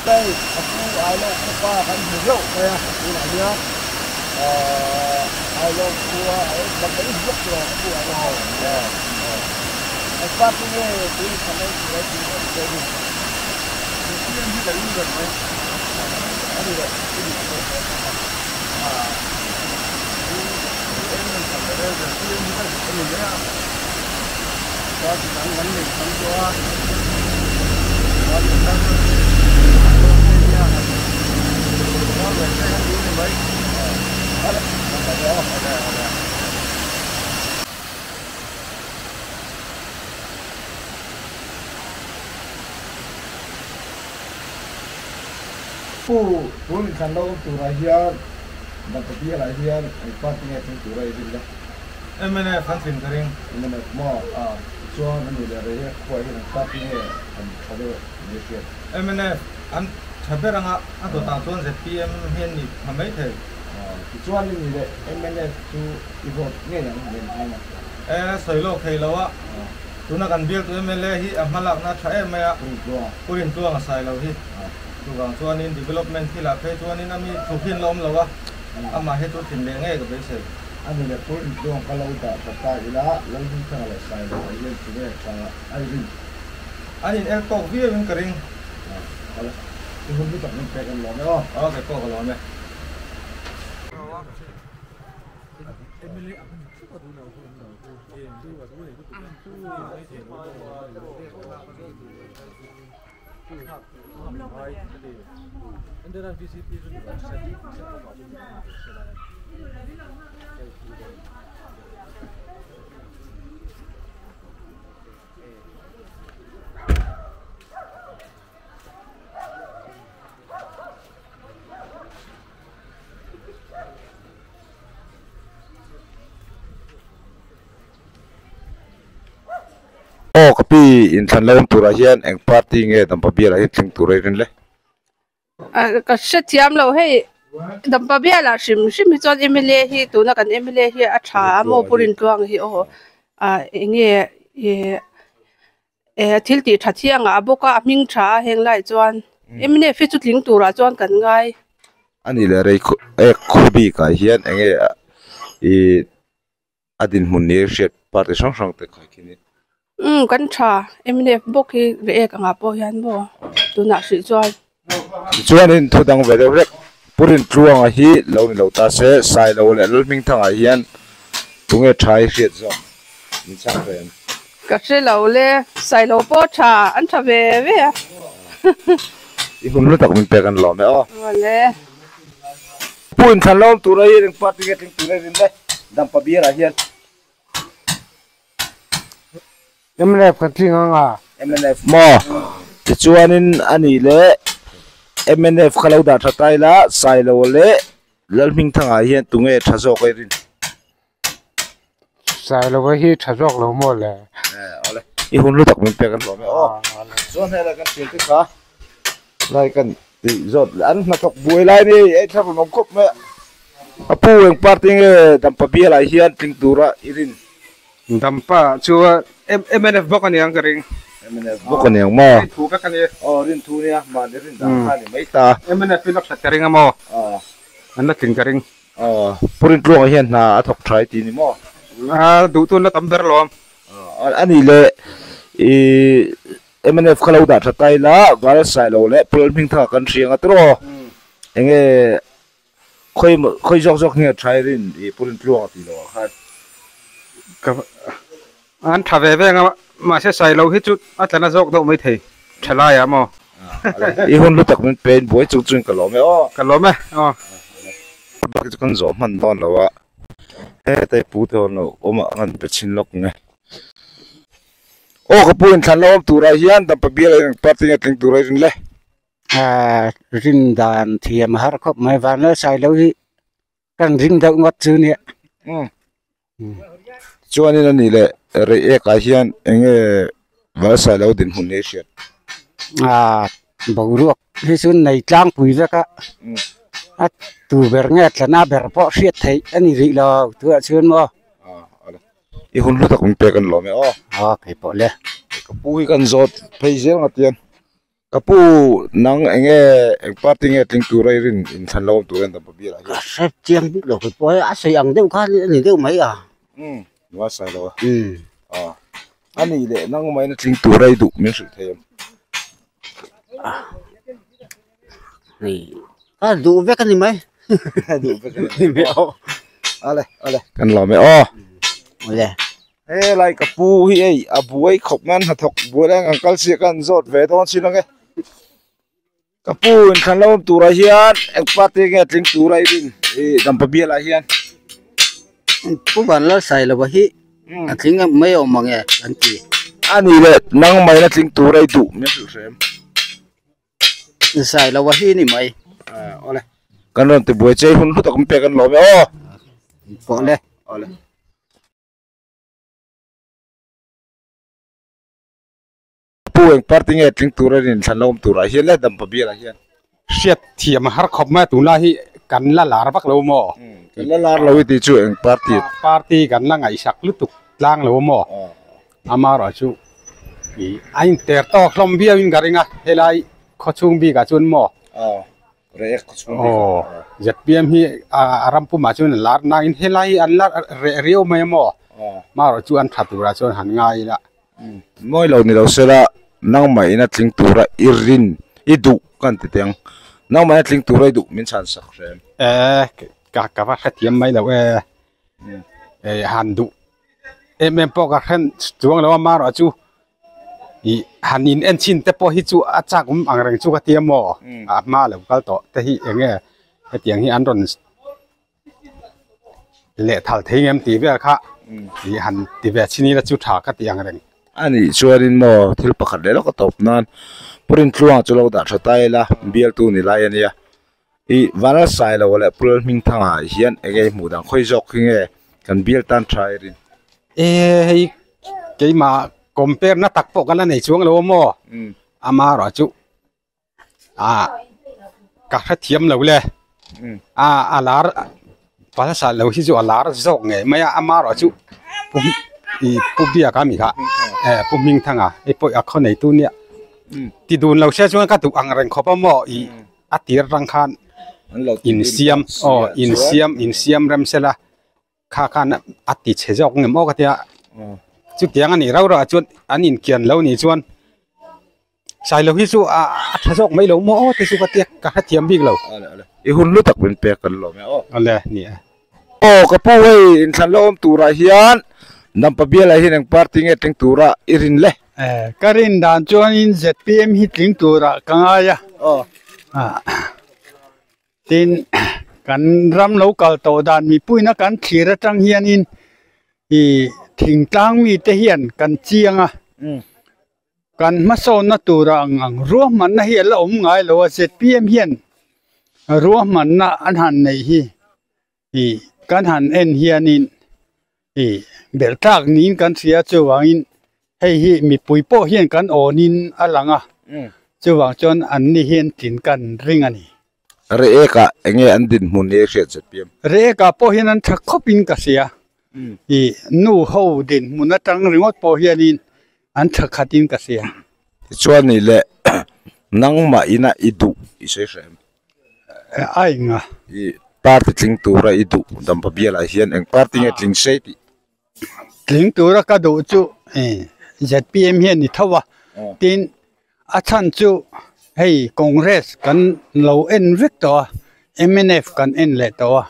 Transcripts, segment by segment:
Hei a pu Ailawk khawpa kan hmu hlauh mai a, tunah hian ahh Ailawk khua a en bak mai hlawk tawh a pu Ailawk kha. An party nge tui khan a inti lai tih em pawh ni. Zpm hi ka ring ber mai. A ni leh i dik pawh ka hre a. Ahh eng in khan leh zpm hi ka duh a ni mai a. Party dang kan nei tam tawh a, party thar an awm phei hian han thar leh se kan duh a ni mai. Pu tun inthlan lo awm turah hian Dampa bialah hian eng party nge thleng tura i rin le? Mnf an tlin ka ring. Mnf maw? Tichuan a nih leh rei he khuaah hian eng party nge an tha deuh ni a hriat? Mnf an tha ber anga a dawtah chuan zpm hi an nih pha mai thei. Tichuan i nih leh mnf chu i vote ngei ang nen hming a? E, sawi lawk thei lo a. Tuna kan bialtu mla hi a hmalakna a tha em mai a, Pu Rintluanga sai lo hi. Chuvang chuanin development thilah phei chuanin a mi thu hin la awm lo a, amah hi chu thin leh ngei ka beisei. A ni leh Pu Rintluang ka lo dah tha ta ila, Lalhmingthanga leh Sailo ah hian chu nge tha a i rin? An in el tawk viau in ka ring. Kal i hun hlu tak min pek an lawm e aw. Aw kei pawh ka lawm e. Aw ka pi inthlan lo awm turah hian eng party nge Dampa bialah hian thleng tur a i rin le? Ka hrethiam lo hei Dampa bialah hrim hrim hi chuan mla hi tuna kan mla hi a tha a maw Pu Rintluang hi aw ah eng nge ih eh thil tih tha thiang ah a bawk a a hming tha a heng lai chuan mnf hi chu tling turah chuan kan ngai. A nih leh rei ek khaw bikah hian eng nge ih a dinhmun ni hriat party hrang hrang te khai khi ni. Umm kan tha mnf bawk hi reh ek angah pawh hian maw tunah hrih chuan. Tichuanin thu dang ve deuh hlek Pu Rintluanga hi lo ni lo ta se Sailo leh Lalhmingthanga hian tunge tha hi hriat zawk min chhang ve em? Ka hre lo le Sailo pawh tha an tha ve ve a. I hun hlu tak min pek an lawm e aw. Awle. Pu inthlan lo awm tura hi eng party nge tling tura i rin le Dampa bial ah hian. Mnf kan tling ang a. Mnf maw? Tichuanin a nih leh mnf kha lo dah tha ta ila Sailo leh Lalhmingthanga hian tunge tha zawk a i rin? Sailova hi tha zawk lo maw le? Awle, i hun lu tak min pek an hlawm e aw. Chuan hei lai kan thil te kha lai kan tih zawt an hnathawk buai lai ni ei thla rawn awm khawp mai a. A pu eng party nge Dampa bial ah hian tling tura i rin? Dampa chu mnf bawk a niang ka ring. Mnf bawk a niang maw? Rin thu vek a ni. Aw rin thu nia, mahni rin dan kha a ni mai ta. Mnf in a that ka ring a maw? An la tling ka ring. Aw, Pu Rintluanga hian hna a thawk tha i ti ni maw? A duh tun la tam ber alawm. A nih leh i mnf kha lo dah tha ta ila, Val Sailo leh Pu Lalhmingthanga kan hria ang a tiraw? Enge khawi khawi zawk zawk nge tha i rin i Pu Rintluanga tih loh ah khan? Ka an tha ve ve ang a, mahse Sailo hi chu a tla na zawk deuh maithei tha laiah maw? I hun hlu tak min pe in buai chung chuan ka lawm e aw. Ka lawm e aw. Bak chu kan zawh hman dawn lo a, hetai pu te hawn lo awm ah kan pe chhin lawk nge. Aw ka pu inthlan lo awm turah hian Dampa bial ah hian party nge tling tur a i rin le. Rin dan thiam a har khawp mai Vanlalsai lo hi kan ring deuh ngawt chu nia. Chuanin a nih leh rei ek ah hian eng nge Valsai lo dinhmun hi a hriat? Aaa boruak hi chu nei tlangpui vek a, a tu ber nge tlana ber pawh hriat theih a ni rih lo tunah chuan maw. I hun hlu tak min pek an lawm e aw. Aw keipawh le. Ka pu hi kan zawt phei zel ngatian. Ka pu nang enge eng party nge tling tura i rin inthlan lo awm tur en dampa bial ah hian. Ka hre chiang bik lo kei pawh hei a sawi ang deuh kha a ni deuh mai a. Umm nua sai lo a. Umm a a nih leh nang mai na tling tura i duh min hrilh thei em? Hei ka duh vek a ni mai. Duh vek a ni mai aw. Ale ale kan lawm e aw. Awle. Helai ka pu hi hei a buai khawp mai a hnathawk buai lai ang kal chiah khan zawt ve dawn chin ang e ka pu inthlan lo awm turah hian eng party nge tling tura i rin ih dampa bialah hian pu Vanlalsailova hi a tling mai awm ang e an ti a nih leh nang maina tling tura i duh min hrilh hrem. Sailova hi ni mai. Awle kan rawn ti buai che hun hlu tak min pek an lawm e aw. Pawh le. Awle. Pu eng party nge tling tur a inthlan lo awm turah hian le dampa bialah hian. Hriat thiam a har khawp mai a tunlai hi kan la lar vak lo maw? Kan la lar lo i tih chu eng party? Party kan la ngaihsak lutuk tlang lo maw? Amaherawh chu ih a inter tawk hlawm viau in ka ring a helai khawchhung bikah chuan maw? Aw, zpm hi a ram pumah chuan an lar nangin helai hi an la reh riau mai a maw? Marawh chu an tha turah chuan han ngai ila. Mawi lo ni lo sela nangmah ina tling tura i rin i duh ka han ti teh ang. Nangmah ina tling tura i duh min chhan sak hrem. E, ka va hrethiam mai lo e. E, han duh em em pawh ka hren chuang lo a marawh chu ih han in en chhin te pawh hi chu a chak awm ang reng chu ka tia maw a hma lo kal tawh te hi eng nge hetiang hi an rawn leh thal thei ngem tih vel kha ih han ti ve chhin ila chu tha ka ti ang reng. A nih chuanin maw thil pakhat leh lawk a tawp nan Purin Tluanga chu lo dah tha ta ila bialtu ni lai a nia ih Vanlalsailo leh Pulhmingthanga hian eng nge i hmuh dan khawi zawk hi nge kan bial tan tha i rin? E hei keimah compare na tak pawh ka la nei chuang lo a maw amaherawh chu ah ka hrethiam lo le a a lar palsa lo hi chu a lar zawk ngei mai a amaherawh chu pu ih pu biaka mi kha e pu hmingthanga hei pawh a khaw neitu nia ti dun lo se chuan ka duh ang reng khawp a maw ih a tir atang khan insiam aw insiam insiam rem sela. Kha khan a ti chhe zawk ngem aw ka tia chutiang a nih rau rau ah chuan an inkian lo nih chuan Sailo hi chu a tha zawk mai lo maw aw te chu ka tia ka hrethiam bik lo. I hun lu tak min pek kan lawm e aw. Awle ni e. Aw ka pu hei inthlan lo awm turah hian Dampa bialah hian eng party nge tling tura i rin le? Ka rin dan chuanin zpm hi tling turah ka ngai a. Aw. Tin, kan ram lo kal tawh dan mipuina kan thlir atang hianin ih thingtlang mite hian kan chiang a, kan hmasawnna tura ang ang ruahmanna hi a la awm ngai lo a, zpm hian ruahmanna an han nei hi ih kan han en hianin ih belh tlak niin kan hria chuvangin hei hi mipui pawh hian kan awnin a lang a chuvang chuan an ni hian tlin kan ring a ni. Reek ah enge an dinhmun hi hriat zpm? Reek ah pawh hian an tha khawp in ka hria ih nu ho dinhmun atang ringawt pawh hianin an tha khat in ka hria. Tichuan nih leh nangmah ina i duh i sawi hreh em? A enga? Ih party tling tura i duh Dampa bialah hian eng party nge tling sei tih? Tling tura ka duh chu zpm hian ni tho a, tin a chhan chu hei Congress kan lo en vek tawh a, mnf kan en leh tawh a,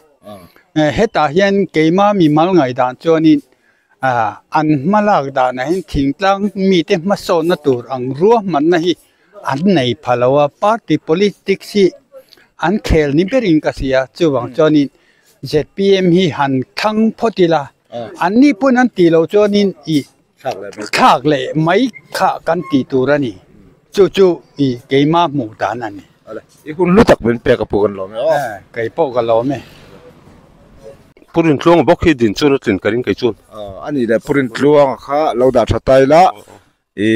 hetah hian keima mimal ngaihdan chuanin an hma lak danah hian thingtlang mite hmasawnna tur ang ruahmanna hi an nei pha lo a, party politics hi an khel ni berin ka hria chuvang chuanin. Zpm hi han thlang phawt ila, an ni pawn an tih loh chuanin ih thlak leh mai kha kan tih tur a ni. Chu chu ih keima hmuh dan a ni. I hun hlu tak min pek a pu kan lawm e aw. Kei pawh ka lawm e. Pu Rintluanga bawk hi din chuan a tlin ka ring kei chuan. A nih leh Pu Rintluanga kha lo dah tha ta ila I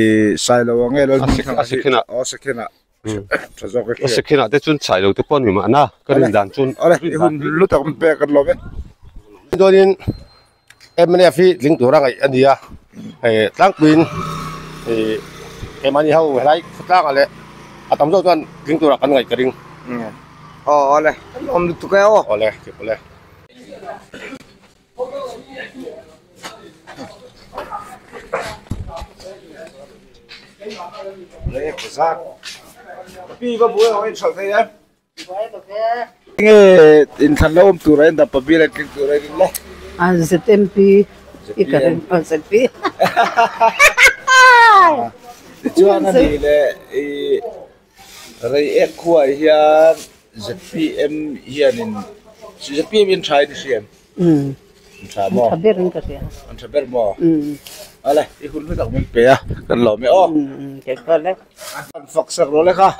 Sailo ang e Lalhmingthanga hi aw Sekhenah tha zawk e hriat. Sekhenah te chuan Sailo te pawh a ni mahna ka rin dan chuan. Awle i hun lu tak pek kan lawm e. Chuanin mnf hi tling tura ngaih a ni a, hei tlangpuiin ih keimahni ho helai khawtlangah leh. A tam zawk chuan tling turah kan ngaih ka ring. Aw awle, kan awm lutuk e aw. Awle, tih pawh le. Rei bazar. Pi va buai ang in hralh thei em? Nge inthlan lo awm tur a in dampa bial a tling tur a in le. A ZMP i ka ring a ZP. Tichuan a nih leh i rei ek khuaah hian ZPM hianin ZPM in tha in i hria em? An tha maw? An tha ber in ka hria. An tha ber maw? Ale, i hun hlu tak min pe a, kan lawm e aw. Kei pawh le. An fak sak rawh le kha.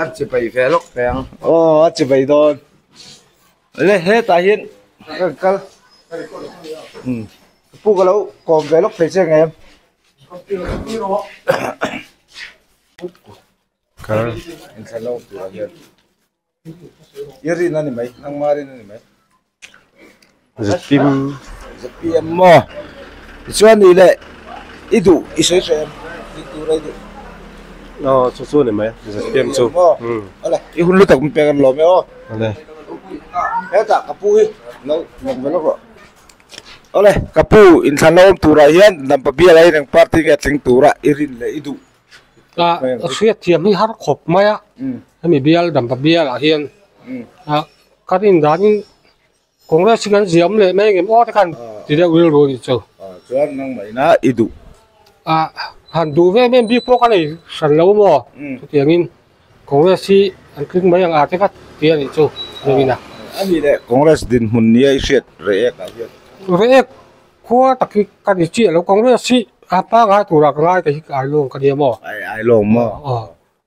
An chi bai ve lawk ve ang. Aw, a chi bai dawn. Le, hetah hian kan kal. Pu ka lo kawm ve lawk thei che ngem. Kal. Inthlan lo turah hian. I rin a ni mai, nangma rin a ni mai. ZPM. ZPM maw? Tichuan nih leh i duh i sawi hreh em? Ding tur a i duh. Aw chu chu a ni mai ZPM chu. Awle i hun lutak min pek an lawm e aw. Awle. Hetah ka pu hi lo lawm ve lawk rawh. Awle ka pu inthlan lo awm turah hian Dampa bial a ineng party nge tling tura i rin leh i duh. A hriat thiam hi har khawp mai a, hemi bial Dampa bial ah hian ka rin danin Congress hi kan ziam leh mai engem aw te khan ti deuh rilru a nih chu. Chuan nangmahina i duh. A han duh ve em em bik pawh ka nei hran lo maw chutiangin Congress hi an tling mai ang a te kha ti a nih chu deuhin a. A nih leh Congress dinhmun nia i hriat reh ek ah hian. Reh ek Khua tak hi ka ni chiah lo, Congress hi a pangai turah ka ngai ta hi Ailawng ka nia maw? Ai Ailawng maw? Aw,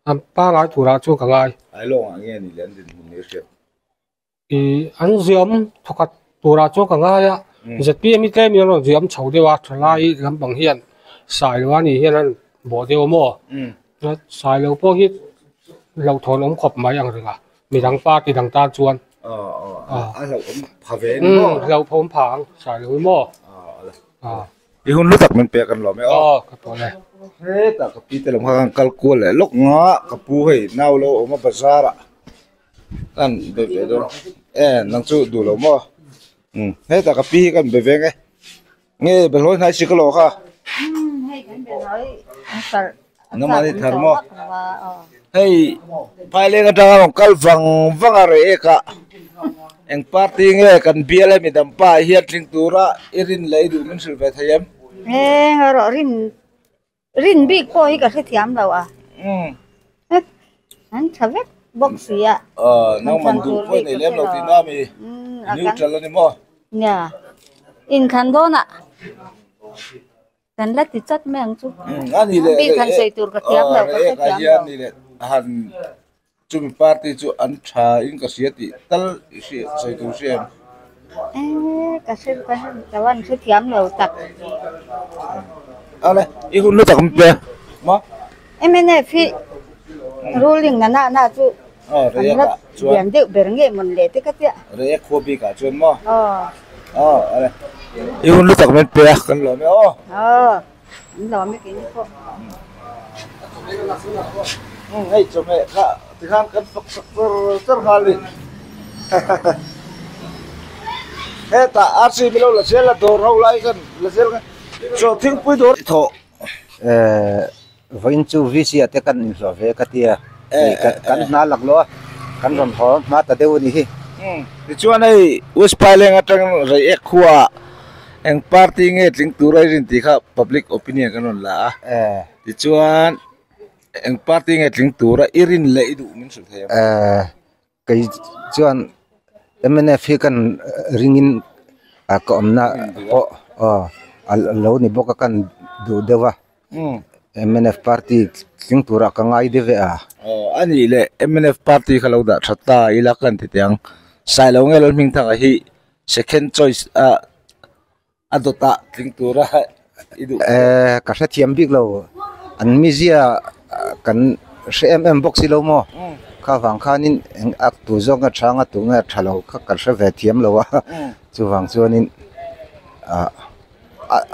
a pangai turah chuan ka ngai. Ailawng ah nge ni le an dinhmun hi a hriat? I an ziam thawkhat turah chuan ka ngai a, ZPM hi tlem in an rawn ziam chho deuh a, thalai lampang hian Sailo a nih hian an bawh deuh a maw? Sailo pawh hi hlauhthawn awm khawp mai ang reng a. Midang party dang tan chuan. A hlauhawm pha ve ni maw? Hlauhawm pha ang sai lo hi maw? I hun lutak min pek an lawm e aw. Aw ka pawh le. Hetah ka pi te lam kha kan kal kual leh lawk nga ka pu hei nau lo awm a bazar ah kan be ve dawn e nang chu duh lo maw? Hetah ka pi hi kan be ve nge. Nge behlawi hnai si ka lo kha. Hei kan behlawi thar. Nangmah ni thar maw? Hei phaileng atanga rawn kal vang vang a reh ek a. Eng party nge kan bial hemi dampa ah hian tling tura i rin leh i duh min hrilh ve thei em? Eng erawh rin rin bik pawh hi ka hrethiam lo a. An tha vek bawk si a. Nangman duh pawh i nei lem lo tih na mi neutral a ni maw? Nia, inthlan dawnah kan la ti chat mai ang chu. A ni leh Bik han sawi tur ka thiam lo, ka hrethiam lo. A ni leh han chumi party chu an tha in ka hria tih tal i hria sawi tur hria em? Ka hre ka ka van hrethiam lo tak. Ale, i hun lutak min pe maw? Mnf hi ruling na na na chu an la lian deuh ber nge mawn le te ka tia. Reiek khua bik ah chuan maw? Aw ale. I hun lutak min pe a kan lawm e aw. Aw an lawm e keini pawh. Hei chawhmeh kha tikhan kan fak sak char char nghal ni. Hetah RC milo la zel a dawr ho lai khan la zel khan chaw thingpui dawr thawh. Vawiin chu VC ah te kan inhlawh ve ka tia kan hna lak lo a kan rawn haw hma ta deuh a ni hi. Tichuan hei West Phaileng atang Reiek khua eng party nge tling tur a i rin tih kha public opinion kan rawn la a. Tichuan eng party nge tling tur a i rin leh i duh min hrilh thei ang. Kei chuan mnf hi kan ringin ka awmna pawh aw a lo ni bawk a kan duh deuh a mnf party tling turah ka ngai deuh ve a. Aw a nih leh mnf party kha lo dah tha ta ila kan ti teh ang Sailo nge Lalhmingthanga hi second choice a a dawtah tling tura i duh. Ka hrethiam bik lo an mizia kan hre em em bawk si lo maw kha vang khanin eng a tu zawk nge tha nga tu nge tha lo kha kan hre ve thiam lo a chuvang chuanin ah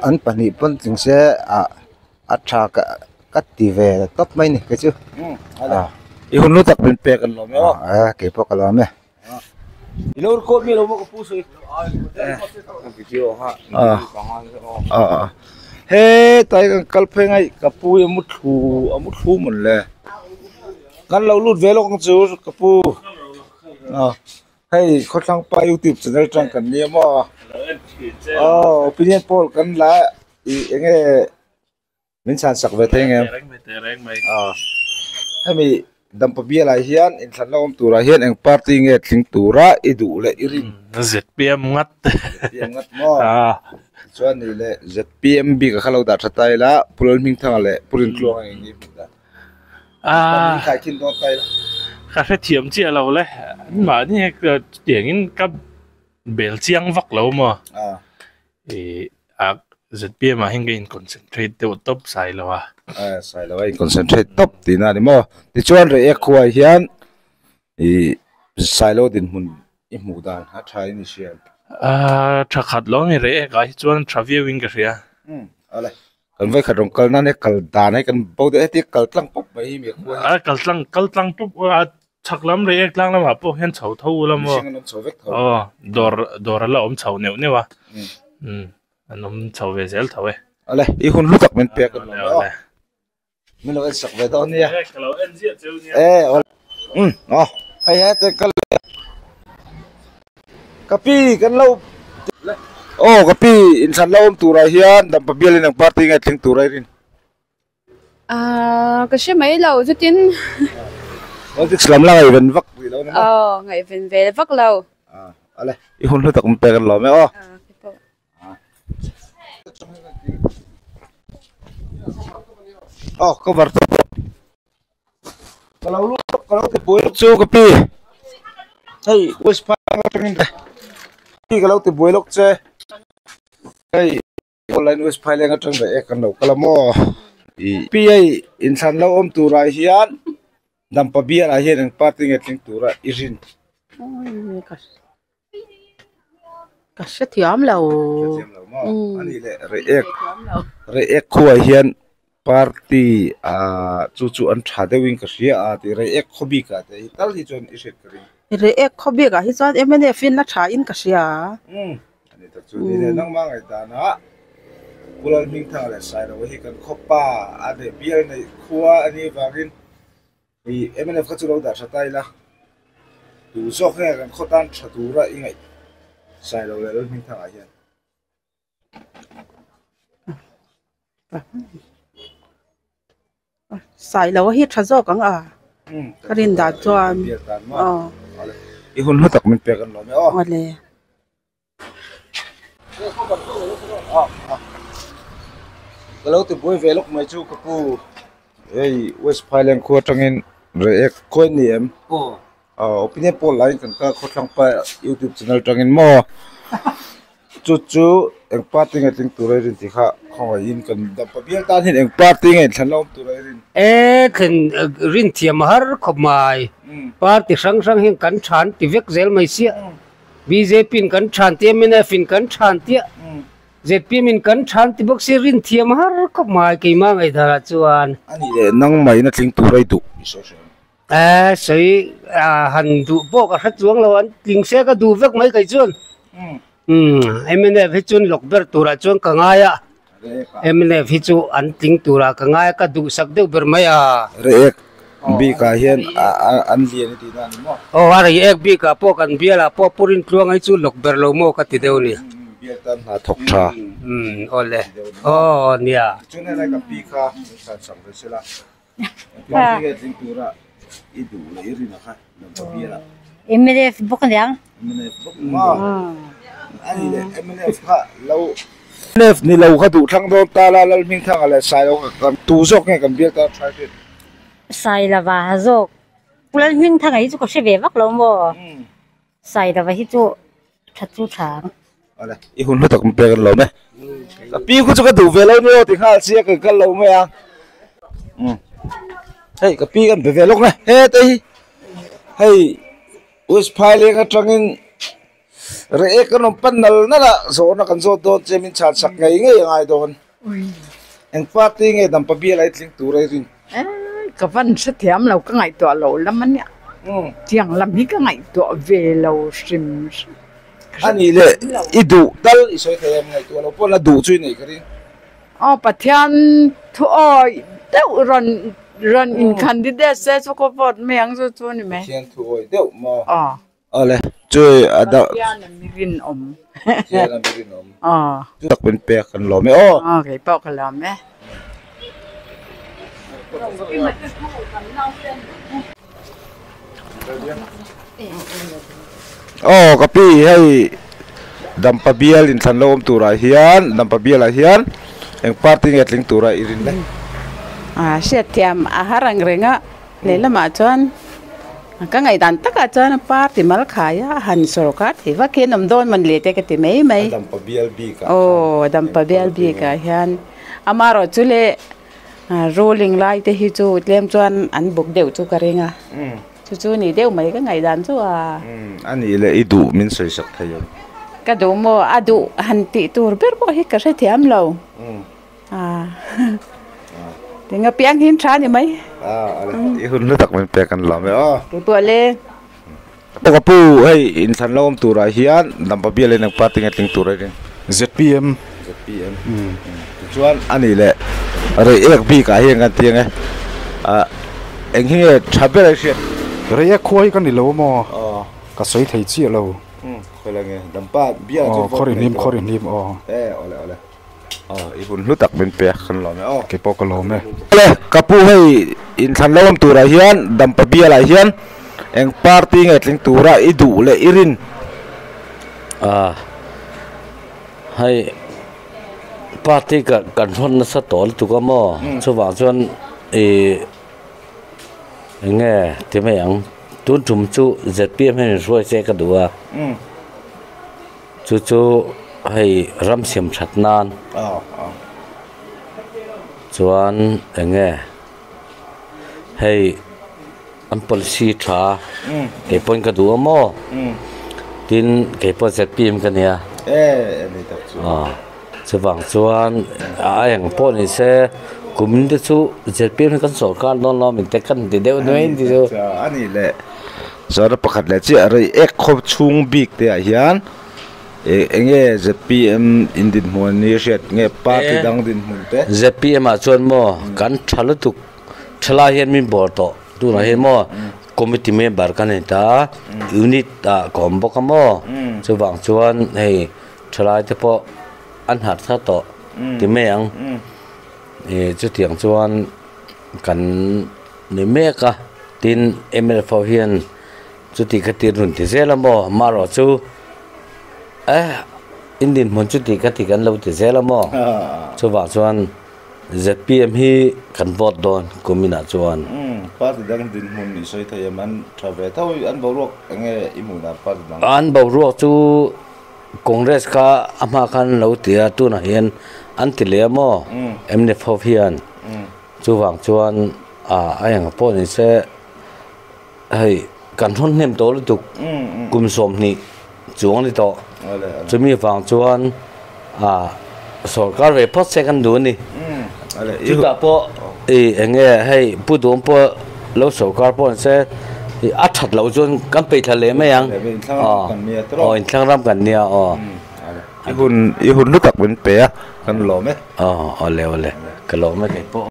an pahnih pawn tling se ah a tha ka. ka ti ve tawp mai ni kei chu. I hun lu tak min pek an lawm e aw. A kei pawh ka lawm e. I lo record mi lo maw ka pu sawi. A a he tai kan kal phei ngai ka pu hi a mu thlu a mu thlu mawn le. Kan lo lut ve lawk ang chu ka pu. Hei khawthlang pa youtube channel atang kan nia maw aw opinion poll kan la ih eng nge min chhan sak ve thei ang em aw hemi dampa bial ah hian inthlan la awm turah hian eng party nge tling tura i duh leh i rin zpm ngat zpm ngat maw chuan nih leh zpm bik a kha lo dah tha ta ila Pu Lalhmingthanga leh Pu Rintluanga eng nge hmuh dan. A ka hrethiam chiah lo le mahni tiangin ka bel chiang vak lo maw ih a zpm ah hian ka in concentrate deuh tawp sai lo a. Sai lo a in concentrate tawp tihna a ni maw tichuan Reiek khuaah hian ih Sailo dinhmun i hmuh dan a tha in i hria em? A tha khat lo a ni Reiek ah hi chuan tha viau in ka hria. Awle. Kan vai khat rawn kal nan he kal dan hi kan bo deuh heti kal tlang pawp mai hi mi a khua hi. A kal tlang kal tlang pawp a chhak lam rei ek tlang lamah pawh hian chho tho ula maw. Mihring an awm chho vek tho. Aw dawr dawr a la awm chho neuh neuh a. Umm an awm chho ve zel tho e. Awle i hun hlu tak min pek a nuam e aw. Min lo en sak ve dawn nia. E ka lo en ziah cheu nia. E awle umm aw hei hete kal Ka pi kan lo aw ka pi inthlan lo awm turah hian dampa bialin ang party nge thleng tur a i rin? Ahh ka hre mai lo chutin Politics lam la ngaihven vak rih lo ni maw? Aw ngaihven ve vak lo. Ah ale i hun hlu tak min pek an lawm e aw. Aw cover tawh bawk. Ka lo lut ka lo ti buai lawk chu ka pi hei west phai atangin ka pi ka lo ti buai lawk che hei online west phai leng atang daih e kan lo kal a maw ih pi hei inthlan lo awm turah hian dampa bial ah hian eng party nge tling tura i rin. Ka hrethiam lo. Hrethiam lo maw? Ani leh Reiek Reiek khuaah hian party ah chu chu an tha deuhin ka hria a tih Reiek khaw bikah te hi tal hi chuan i hriat ka ring. Reiek khaw bikah hi chuan mnf in a tha in ka hria. Ani tak chu ni le nangmah ngaihdanah Pu Lalhmingthanga leh Sailoa hi kan khawpa a leh bial neih khua a nih avangin I mnf kha chu lo dah tha ta ila, tu zawk nge kan khaw tan tha tura i ngaih sai lo leh Lalhmingthangah hian. Sai lo hi tha zawk ang a, ka rin dan chuan. I hun hlu tak min pek an lawm e aw. Awle. Ka lo ti buai ve lawk mai chu ka pu hei West Phailand khua atangin Reiek khawi ni em aw opinion poll laiin kan kal khawthlang pa youtube channel atangin maw chu chu eng party nge tling tur a rin tih kha khawngaihin kan dampa bial tan hian eng party nge thlan la awm tur a rin. E thlen rin thiam a har khawp mai party hrang hrang hian kan than ti vek zel mai sia. Bjp in kan than tia mnf in kan than tia zpm in kan than ti bawk si rin thiam har khawp mai keimah ngaihdar ah chuan. Ani leh nang mai na tling tur a i duh i sawi hre ang. Eh sawi han duh pawh ka hre chuang lo an tling se ka duh vek mai kei chuan. Umm mnf hi chuan lawk ber turah chuan ka ngai a mnf hi chu an tling turah ka ngai a ka duhsak deuh ber mai a. Reiek bikah hian an lian i tihna a ni maw? Aw a reiek bikah pawh kan bialah pawh pu Rintluanga hi chu lawk ber lo maw ka ti deuh a ni. Bial tan hna thawk tha. Umm aw le aw nia. Tichuan helai ka pi kha min chhan sak ve sela. Party nge tling tura i duh leh i rin a kha Lampa bialah. Mnf bawk a niang. Mnf bawk maw? Ani leh mnf kha lo mnf ni lo kha duh thlang dawn ta la Lalhmingthanga leh Sailo kha kan tu zawk nge kan bial ta try thin. Sailova zawk Pu Lalhmingthanga hi chu ka hre ve vak lo maw? Sailova hi chu tha chu tha ang. Awle, i hun hlu tak min pek an lawm e. Ka pi khu chu ka duh ve lo ni aw ti nghal sia kan kal lo mai a. Umm. Hei ka pi kan be ve lawk na he te hi. Hei West Phaileng atangin Reiek kan rawn pan nal nal a, zawhna kan zawt dawn che min chhan sak ngei ngei a ngai dawn. Eng party nge dampa bial a i tling tur a i rin? Ka van hrethiam lo, ka ngaihtuah loh lam a nia. Tiang lam hi ka ngaihtuah ve lo hrim hrim. A nih leh i duh tal i sawi thei em? Ngaihtuah loh pawn a duh chu i neih ka ring. Aw Pathian thu awi deuh rawn rawn in candidate se chu ka vote mai ang chu chu ni mai. Pathian thu awi deuh maw? Aw. Awle chu a da. Pathian a mi rinawm. Pathian a mi rinawm. Aw. Chu tak min pek kan lawm e aw. Aw kei pawh ka lawm e. Aw ka pi hei Dampa bial inthlan lo awm turah hian Dampa bialah hian eng party nge tling tura i rin le? A hriatthiam a har ang reng a. Lehlamah chuan ka ngaihdan takah chuan party mal khaia a han sawrkar thei vak hian awm dawn mawn le te ka ti mai mai. A dampa bial bikah khan. Aw a dampa bial bikah hian amaherawh chu le ruling lai te hi chu tlem chuan an buk deuh chu ka ring a, chu chu ni deuh mai ka ngaihdan chu a. A nih leh i duh min sawi sak thei ang. Ka duh maw? A duh han tih tur ber pawh hi ka hrethiam lo. Tinga piang hin tha ni mai. I hun hlu tak min pek an lawm e aw. Kei pawh le. Ka pu hei inthlan lo awm turah hian Dampa bial in eng party nge tling tur a rin? ZPM. ZPM. Tichuan a nih leh Reiek bik ah hian kan ti ang e. Eng hi nge tha ber a i hriat? Reiek khua hi ka ni lo maw? Ka sawi thei chiah lo. Khawi la nge Dampa bial chu vote nei tawh. Khawri hnim aw. E awle awle. Aw i hun hlu tak min pek kan lawm e aw. Kei pawh ka lawm e. Le ka pu hei inthlan lo awm turah hian Dampa bialah hian eng party nge tling tura i duh leh i rin? A hei party ka kan hrawn nasa tawh lutuk a maw chuvang chuan ih eng nge ti mai ang tun tum chu zpm hian inhruai se ka duh a. Chu chu hei ram siam that nan chuan eng nge hei an policy tha kei pawhin ka duh a maw tin kei pawh zpm ka nia chuvang chuan a eng pawh ni se kum te chu zpm hi kan sawrkar dawn lo min te kan ti deuh nuai a ni chu. Zawhna pakhat leh chiah rei ek khawp chhung bik te ah hian eng enge zpm in dinhmun an ni hriat nge party dang dinhmun te. Zpm ah chuan maw kan tha lutuk thalai hian min bawr tawh tunah hian maw committee member ka nei ta unit ah ka awm bawk a maw chuvang chuan hei thalai te pawh an harh thar tawh ti mai ang ih chutiang chuan kan ni mek a tin mlf ho hian chuti kha tir rawn ti zel a maw amaherawh chu eh in dinhmun chuti kha ti kan lo ti zel a maw chuvang chuan zpm hi kan vote dawn kum inah chuan. Umm party dang dinhmun i sawi thei em an tha ve tho an boruak eng nge i hmuh dan party dang. An boruak chu Congress kha a hma khan an lo ti a tunah hian an ti leh a maw mnf ho hian chuvang chuan A a eng pawh ni se hei kan hrawn hnem tawh lutuk kum 20 chuang a ni tawh chumi vang chuan a sorkar ve phawt se kan duh a ni chutah pawh ih eng nge hei pu duhawm pawh lo sorkar pawh ni se ih a that loh chuan kan peih thla leh mai ang aw inthlang ram kan nia aw. I hun i hun hlu tak min pe a kan lawm e. Aw awle awle ka lawm e kei pawh.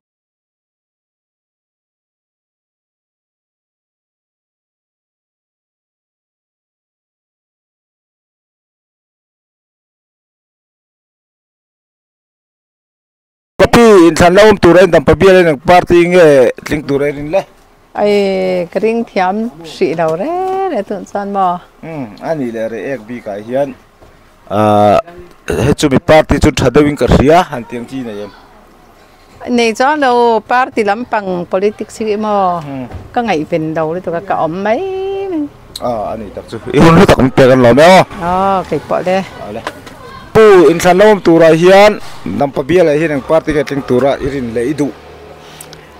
Copy inthlan la awm tur a in dam pabial in eng party nge tling tur a in le? Ai ka ring thiam hrih lo re re tun chuan maw? Umm a nih leh reh ek bik ah hian ahh he chumi party chu tha deuh in ka hria han tiang chi nei em? Nei chuan lo party lampang politics hi emaw ka ngaihven lo lutuk a ka awm mai mai. Aw a ni tak chu i hun hlu tak min pek an lawm e aw. Aw kei pawh le. Awle. Pu inthlan lo awm turah hian Dampa bialah hian eng party nge tling tura i rin leh i duh?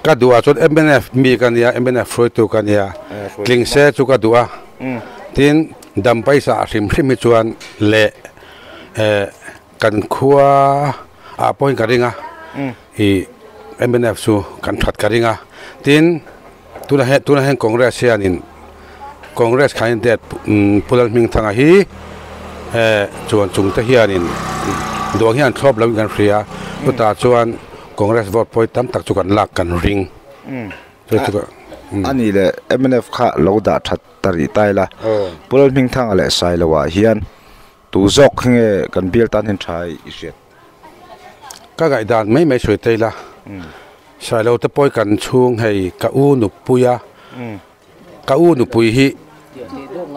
Ka duh ah chuan mnf mi ka nia mnf hruaitu ka nia tling se chu ka duh a tin Dampa-i sa hrim hrim hi chuan leh eh kan khua ah pawhin ka ring a. I mnf chu kan that ka ring a tin tuna he tuna hian congress hianin congress candidate Pu Lalhmingthanga hi eh chuan chung te hianin duang hian thlawp lo in kan hria chutah chuan congress vote pawh hi tam tak chu kan lak kan ring chu chu ani leh mnf kha lo dah that ta rih ta ila Pu Lalhmingthanga leh Sailoa hian tu zawk hi nge kan bial tan hian tha i hriat. Ka ngaihdan mai mai sawi ta ila, Sailo te pawi kan chhung hei ka u nupui a, ka u nupui hi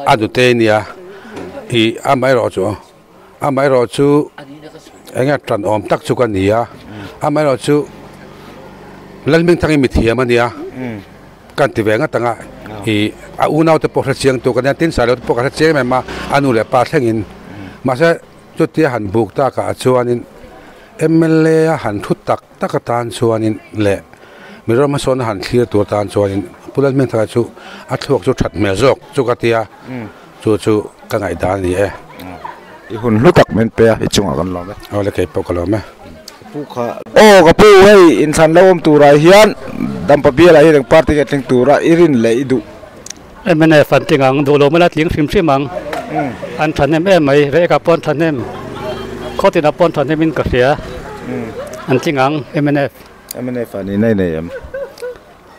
a nute nia ih amaherawhchu amaherawhchu eng nge tan awm tak chu ka ni a, amaherawhchu Lalhmingthangin mithiam a nia kan ti ve ngat ang a, ih a unau te pawh hrechiang tur ka nia tin Sailo te pawh ka hrechiang em em a, a nu leh pa thlengin mahse. Chutia han buk takah chuanin mla a han thu tak tak atan chuanin leh Mizoram hmasawnna han thlir tur atan chuanin Pu Lalhmingthanga chu a thluak chu that hmel zawk chu ka tia chu chu ka ngaihdan a ni e. I hun hlu tak min pe a, i chungah kan lawm e. Awle kei pawh ka lawm e. Pu kha. Aw ka pu hei inthlan lo awm turah hian Dampa bialah hian eng party nge tling tura i rin leh i duh. Mnf an tling ang, duh lo mala tling hrim hrim ang. An thahnem em mai, Reeka pawh an thahnem, Khawtinah pawh an thahnem in ka hria. An tling ang, mnf. Mnf ah nihna i nei em?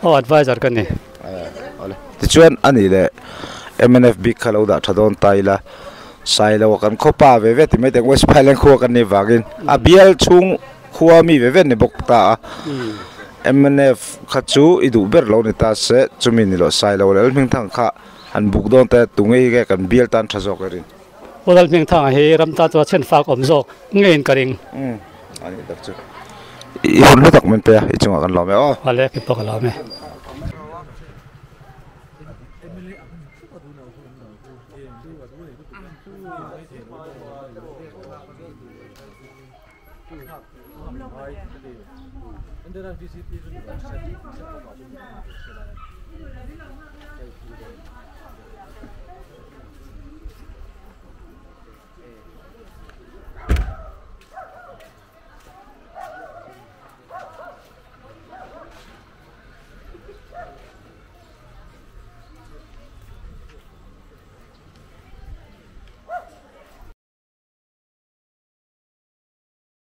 Aw, advisor ka ni. Awle. Tichuan a nih leh mnf bik kha lo dah tha dawn ta ila, Sailo a kan khaw pa ve ve ti mai teh ang, West Phailand khua kan nih vangin a bial chhung khua mi ve ve an ni bawk ta a. Mnf kha chu i duh ber lo ni ta se, chumi ni loh Sailo leh Lalhmingthang kha han buk dawn te tu ngei nge kan bial tan tha zawk erin. Aw Lalhmingthanga hi ram tan chuan chhen fak awm zawk ngeiin ka ring. Umm a nih tak chu. I hun hlu tak min pe a, i chungah kan lawm e aw. Awle kei pawh ka lawm e.